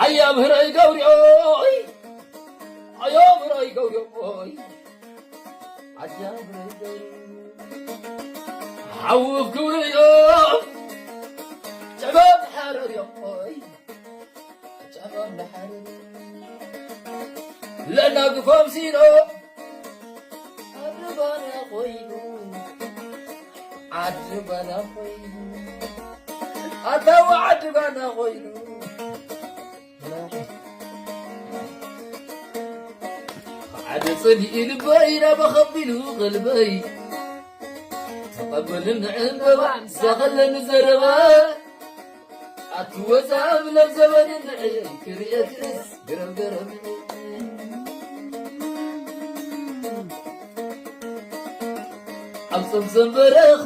ኣያ ምህረይ ገብሪኦይ ኣያ ምህረይ ገብሪኦይ ኣያ ምህረይ ገብሪኦይ ሓውፍ ክብሪኦ ጨበብ ሓረሪኦይ ጨበብ ሓረሪ ለናግፎም ሲኖ ዓዲ ባና ኮይኑ ዓዲ ባና ኮይኑ ኣታው ዓዲ ባና ኮይኑ ሓደ ጽሊኢ ልበይ ናብ ኸቢሉ ቐልበይ ተቐበልን ዕምበባ ዘኸለኒ ዘረባ ኣትወዛብ ለዘበንን ንዕየይ ክርእየክስ ግረም ገረም ኣብ ጸምጸም በረኻ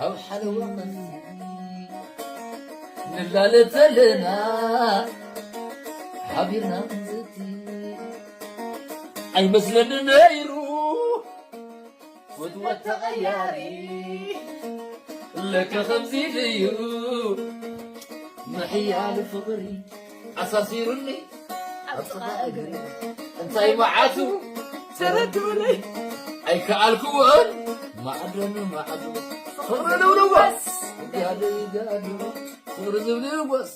ኣብ ሓለዋ ቐልቢ ንላለ ተለና ሓቢርና ክንዝቲ ኣይመስለኒ ነይሩ ወትወት ተቐያሪ ለከ ከምዚ ድዩ ምሕያል ፍቕሪ ኣሳሲሩኒ ኣብ ጥቓ እግሪ እንታይ መዓቱ ተረድኡለይ ኣይከኣልክዎን ማዕዶ ንማዕዶ ፍቕሪ ንውንወስ ጋደይ ጋዶ ፍቕሪ ዝብል ንወስ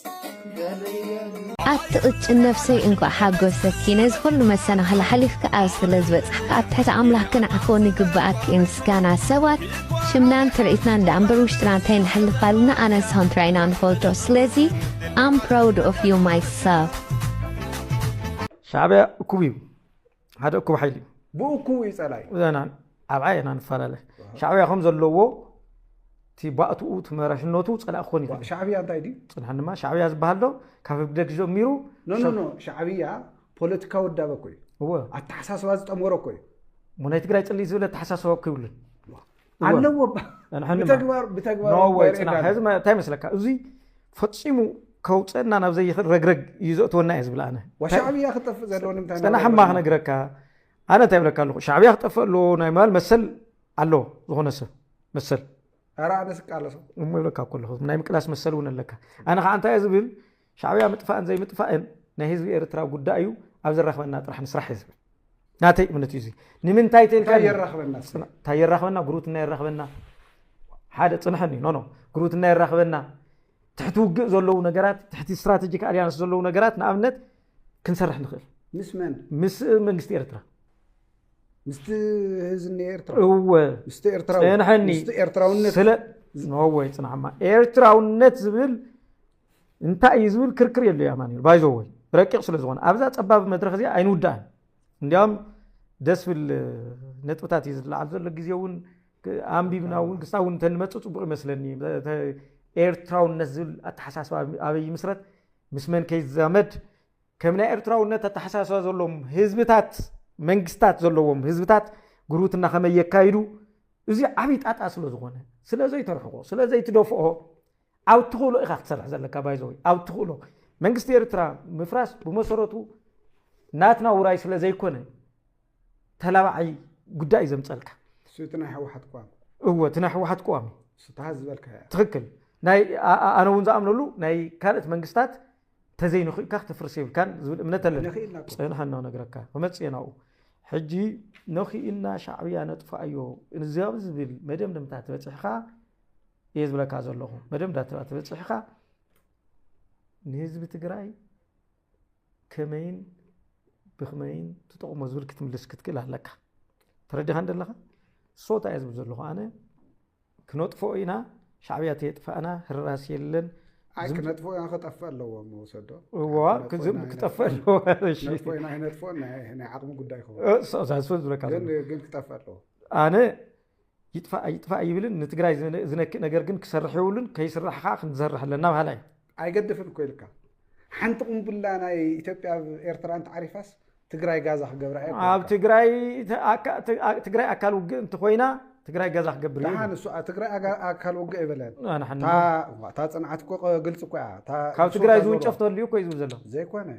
ጋደይ ጋዶ ኣቲ ቅጭን ነፍሰይ እንኳዕ ሓጎሰኪ ነዚ ኩሉ መሰናኽል ሓሊፍኪ ኣብ ስለ ዝበጻሕኪ ኣብ ትሕቲ ኣምላኽ ክንዓኾን ይግብኣኪ እዩ ምስጋና ሰባት ሽምናን ትርኢትናን ደኣ እምበር ውሽጥና እንታይ ነሕልፍ ኣልና ኣነ ንስኻን ጥራይ ኢና ንፈልጦ ስለዚ I'm proud of you myself ሻዕብያ እኩብ እዩ ሓደ እኩብ ሓይሊ እዩ ብእኩብ እዩ ፀላይ ዘናን ኣብዓ ኢና ንፈላለ ሻዕብያ ከም ዘለዎ እቲ ባእትኡ እቲ መራሽነቱ ፀላእ ክኾን ይኽእል ሻዕብያ እንታይ ድዩ ፅንሐን ድማ ሻዕብያ ዝበሃል ዶ ካብ ህግደግ ጀሚሩ ኖ ኖ ኖ ሻዕብያ ፖለቲካ ውዳበ እኮ እዩ እወ ኣተሓሳስባ ዝጠመሮ እኮ እዩ እሞ ናይ ትግራይ ፅልኢ ዝብል ኣተሓሳስባ እኮ ይብሉን ኣለዎ ንሕን ድማ- ብተግባር ብተግባር ኖወይ ይርዳእ ፅናሕ ኣሎ። እዚ ማ- እንታይ መስለካ እዚ ፈፂሙ ከውፀና ናብ ዘይኽእል ረግረግ እዩ ዘእትወና እየ ዝብል ኣነ ዋ ሻዕብያ ክጠፍእ ዘለዎ ንምንታይ ፅናሕ ነገር እማ ኣለና? ክነግረካ ኣነ እንታይ ይብለካ ኣለኹ ሻዕብያ ክጠፍእ ኣለዎ ናይ ምባል መሰል ኣለዎ ዝኾነ ሰብ መሰል ኧረ ኣነ ስቃለሶ እሞ ይብለካ እኮ ኣለኹ ናይ ምቅላስ መሰል እውን ኣለካ ኣነ ከዓ እንታይ እየ ዝብል ሻዕብያ ምጥፋእን ዘይምጥፋእን ናይ ህዝቢ ኤርትራ ጉዳይ እዩ ኣብ ዘራኽበና ጥራሕ ንስራሕ እየ ዝብል ናተይ እምነት እዩ እዚ ንምንታይ ተልካ እንታይ የራኽበና እስኪ? እንታይ የራኽበና ጉርብትና የራኽበና ሓደ ፅንሐኒ ኖ ኖ ጉርብትና የራኽበና ትሕቲ ውግእ ዘለዉ ነገራት ትሕቲ ስትራቴጂክ ኣሊያንስ ዘለዉ ነገራት ንኣብነት ክንሰርሕ ንኽእል ምስ መን ምስ መንግስቲ ኤርትራ ምስቲ ህዝኒ ኤርትራ እወ ምስቲ ኤርትራዊ ፅንሐኒ ምስቲ ኤርትራውነት ስለ ኖወይ ፅናሕማ ኤርትራውነት ዝብል እንታይ እዩ ዝብል ክርክር የሉ ኣማኑኤል ባይዘወይ ረቂቕ ስለ ዝኾነ ኣብዛ ፀባብ መድረክ እዚኣ ኣይንውዳእን እንዲያውም ደስ ብል ነጥብታት እዩ ዝለዓል ዘሎ ግዜ እውን ኣንቢብና እውን ክስታ እውን እንተንመፅእ ፅቡቅ ይመስለኒ ኤርትራውነት ዝብል ኣተሓሳስባ ኣበይ ይምስረት ምስ መን ከይዛመድ ከም ናይ ኤርትራውነት ኣተሓሳስባ ዘለዎም ህዝብታት መንግስታት ዘለዎም ህዝብታት ጉርብትና ከመይ የካይዱ እዚ ዓብይ ጣጣ ስለ ዝኾነ ስለ ዘይተርሕቆ ስለ ዘይትደፍኦ ኣብ ትኽእሎ ኢኻ ክትሰርሕ ዘለካ ባይዘወይ ኣብ ትኽእሎ መንግስቲ ኤርትራ ምፍራስ ብመሰረቱ ናትና ውራይ ስለ ዘይኮነ ተላባዓይ ጉዳይ እዩ ዘምፀልካ እሱ እቲ ናይ ህወሓት ቋም እወ እቲ ናይ ህወሓት ቅዋም እዩ ስታሃ ዝበልካ እያ ትኽክል ናይ ኣ- ኣ- ኣነ እውን ዝኣምነሉ ናይ ካልእት መንግስታት ተዘይንኽእካ ክተፍርስ የብልካን ዝብል እምነት ኣለኒ ንኽእልና እኮ። ፅንሐና ነግረካ ክመፅእ ናብኡ ሕጂ ነኽእና ሻዕብያ ነጥፋኣዮ እዚያብ ዝብል መደምደምታ ተበፂሕካ እየ ዝብለካ ዘለኹ መደምዳታ ተበፂሕካ ንህዝቢ ትግራይ ከመይን ብኽመይን ትጠቕሞ ዝብል ክትምልስ ክትክእል ኣለካ ተረዲኻ እንደለኻ ሶታ እየ ዝብል ዘለኹ ኣነ ክነጥፍኦ ኢና ሻዕብያ ተየጥፋእና ህራስ የለን ኣይ ክነጥፍኦ ኢና ክጠፍእ ኣለዎ መውሰዶ እዋ ክዝም ክጠፍእ ኣለዎ እሺ ነጥፎ ኢና ኣይነጥፍኦ ናይ ናይ ዓቕሚ ጉዳይ ክኸውን እዛ ዝፈ ዝብለካ ግን ዘሎ ግን ክጠፍእ ኣለዎ ኣነ ይጥፋእ ይጥፋእ ይብልን ንትግራይ ዝነ- ዝነክእ ነገር ግን ክሰርሕ የብሉን ከይስራሕ ከዓ ክንሰርሕ ኣለና በሃላይ ኣይገድፍን እኮ ኢልካ ሓንቲ ቁምቡላ ናይ ኢትዮጵያ ኣብ ኤርትራ እንተዓሪፋስ ትግራይ ጋዛ ክገብራ እያ ኣብ ትግራይ ተ- ኣካ- ተ- ኣ- ትግራይ ኣካል ውግእ እንተኮይና ትግራይ ገዛ ክገብር እዩ ደሓን እሱ ትግራይ ኣጋ- ኣካል ውግእ ኣይበለን ኣንሕና እታ እዋ፣ እታ ፅንዓት እኮ ቅ- ግልፂ እኮ እያ እታ ካብ እሱ ትግራይ እታ ዝውንጨፍ ዝበሎ- ተልዩ እኮ እዩ ዝብል ዘሎ ዘይኮነ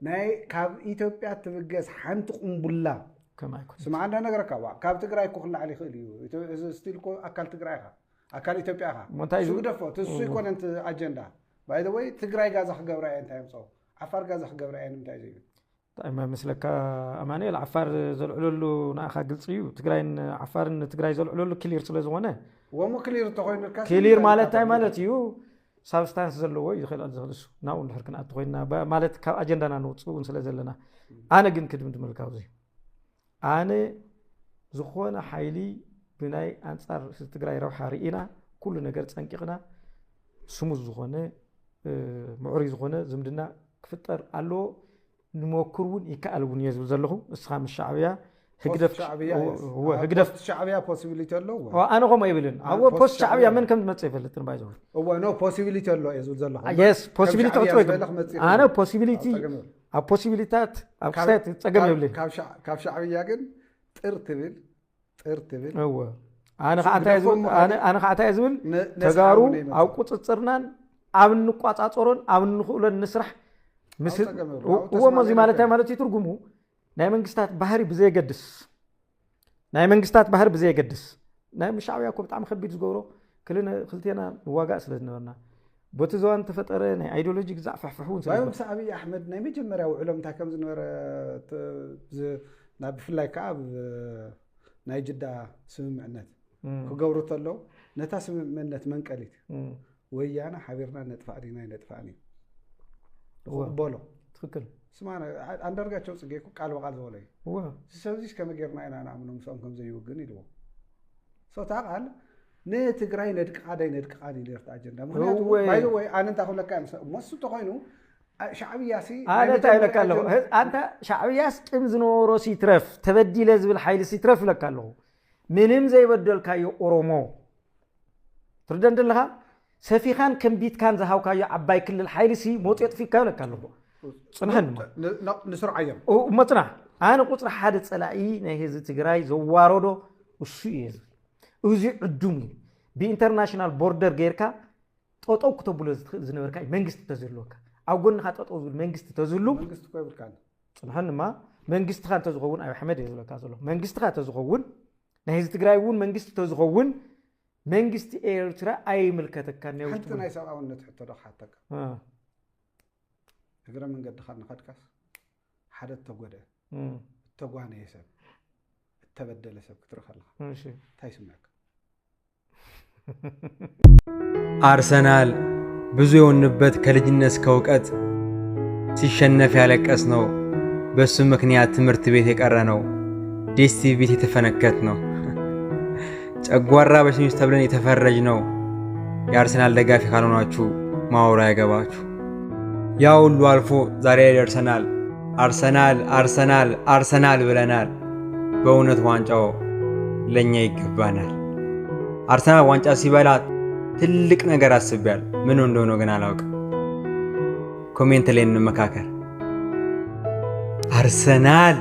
ናይ ካብ ኢትዮጵያ ትብገስ ሓንቲ ቁምቡላ ከም ኣይኮነ ስማዕ እንዳ ነገረካ ዋ ካብ ትግራይ እኮ ክላዓል ይኽእል እዩ ኢትዮ- እዚ ስቲል እኮ ኣካል ትግራይ ኢኻ ኣካል ኢትዮጵያ ኢኻ እሞ እንታይ እዩ እሱ ዝብል? ግደፎ እቲ እሱ እዎ። ይኮነ እቲ ኣጀንዳ By the way ትግራይ ጋዛ ክገብራ እየ እንታይ ምፅኦ ዓፋር ጋዛ ክገብራ እየ ንምንታይ ዘይብል እንታይ መስለካ ኣማኑኤል ዓፋር ዘልዕለሉ ንኣኻ ግልፂ እዩ ትግራይን ዓፋርን ትግራይ ዘልዕለሉ ክሊር ስለዝኾነ ወሞ ክሊር እንተኮይኑልካ ክሊር ማለት እንታይ ማለት እዩ ሳብስታንስ ዘለዎ እዩ ዝኽእል ዝኽእል እሱ ናብኡ እንድሕር ክንኣቱ ኮይና ማለት ካብ ኣጀንዳና ንውፅእ እውን ስለ ዘለና ኣነ ግን ክድምድመልካ ኣብዚ ኣነ ዝኾነ ሓይሊ ብናይ ኣንፃር ትግራይ ረብሓ ርኢና ኩሉ ነገር ፀንቂቕና ስሙዝ ዝኾነ ምዕሩይ ዝኾነ ዝምድና ክፍጠር ኣለዎ ንመክር እውን ይከኣል እውን እየ ዝብል ዘለኹ እስኻ ምስ ሻዕብያ ህግደፍ ሻዕብያ ህግደፍ ሻዕብያ possibility ኣለዎ ኣነ ከምኡ ይብልን ኣብ ፖስት ሻዕብያ መን ከም ዝመፅእ ይፈልጥን ባይዘ እወ no possibility ኣሎ እየ ዝብል ዘለኹ yes possibility ክፅበ ኣነ possibility ኣብ possibiliታት ኣብ ክስታይ ፀገም የብልን ካብ ሻዕብያ ግን ጥር ትብል ጥር ትብል እወ ኣነ ከዓ እንታይ ዝብል ኣነ ከዓ እንታይ ዝብል ተጋሩ ኣብ ቁፅፅርናን ኣብ እንቋፃፀሮን ኣብ እንኽእሎን ንስራሕ እወ ሞዚ ማለት እንታይ ማለት እዩ ትርጉሙ ናይ መንግስታት ባህሪ ብዘየገድስ ናይ መንግስታት ባህሪ ብዘየገድስ ናይ ሻዕብያ እኮ ብጣዕሚ ከቢድ ዝገብሮ ክልቴና ንዋጋእ ስለ ዝነበርና በቲ ዘዋን ተፈጠረ ናይ ኣይዲዮሎጂ ግዛዕ ፍሕፍሕ እውን ስለ ምስ ኣብይ ኣሕመድ ናይ መጀመርያ ውዕሎም እንታይ ከም ዝነበረ ናብ ብፍላይ ከዓ ኣብ ናይ ጅዳ ስምምዕነት ክገብሩ ተለው ነታ ስምምዕነት መንቀሊት ወያነ ሓቢርና ነጥፋእ ዲና ኣይነጥፋእን እዩ ክቕበሎ ትክክል ስማ ኣንዳርጋቸው ፅጌ እኮ ቃል በቃል ዝበሎ እዩ እወ ሰብዚስ ከመይ ጌርና ኢና ንኣምኖ ምስኦም ከም ዘይውግን ኢልዎ ሰው እታ ቃል ንትግራይ ነድቅቓ ዶ ኣይነድቅቓን እዩ ነርቲ ኣጀንዳ ምክንያቱ እወ። ባይዘወይ ኣነ እንታይ ክብለካ እየ መስ- መሱ እንተኮይኑ አ- ሻዕብያ ሲ ኣነ ናይ እንታይ ኢለካ ኣለኹ መጀመርያ ኣንተ ሻዕብያስ ቂም ዝነበሮ ሲትረፍ ተበዲለ ዝብል ሓይሊ ሲትረፍ ኢለካ ኣለኹ ምንም ዘይበደልካዮ ኦሮሞ ትርደን ዘለኻ ሰፊኻን ከንቢትካን ዝሃውካዮ ዓባይ ክልል ሓይሊ ሲ ሞፅ የጥፊካ ይብለካ ኣለኹ ፅንሐን ን- ን- ንስርዓዮም እሞ ፅናሕ ኣነ ቁፅሪ ሓደ ፀላኢ ናይ ህዝቢ ትግራይ ዘዋረዶ እሱ እዩ ዝብል እዚ ዕዱም እዩ ብኢንተርናሽናል ቦርደር ጌርካ ጠጠው ክተብሎ ዝትኽእል ዝነበርካ እዩ መንግስቲ ተዝህልወካ ኣብ ጎንኻ ጠጠው ዝብል መንግስቲ ተዝህሉ መንግስቲ እኮ ይብልካን ፅንሐን ድማ መንግስትኻ እንተዝኸውን ኣብ ኣሕመድ እየ ዝብለካ ዘሎ መንግስትኻ እንተዝኸውን ናይ ህዝቢ ትግራይ እውን መንግስቲ እንተዝኸውን መንግስቲ ኤርትራ ኣይምልከተካን ሓንቲ ናይ ሰብኣውነት ሕቶ ዶ ክሓተካ እግረ መንገድኻ እናኸድካስ ሓደ እተጎደ እተጓነየ ሰብ እተበደለ ሰብ ክትርኢ ከለካ እንታይ ይስምዐካ አርሰናል ብዙ የሆንበት ከልጅነት እስከ እውቀት ሲሸነፍ ያለቀስ ነው። በሱ ምክንያት ትምህርት ቤት የቀረ ነው። ዴስቲቪ ቤት የተፈነከት ነው። ጨጓራ በሽተኞች ተብለን የተፈረጅ ነው። የአርሰናል ደጋፊ ካልሆናችሁ ማወሩ አይገባችሁ። ያ ሁሉ አልፎ ዛሬ ላይ ደርሰናል። አርሰናል አርሰናል አርሰናል ብለናል። በእውነት ዋንጫው ለእኛ ይገባናል። አርሰናል ዋንጫ ሲበላ ትልቅ ነገር አስቤያለሁ። ምኑ እንደሆነ ግን አላውቅም። ኮሜንት ላይ እንመካከር። አርሰናል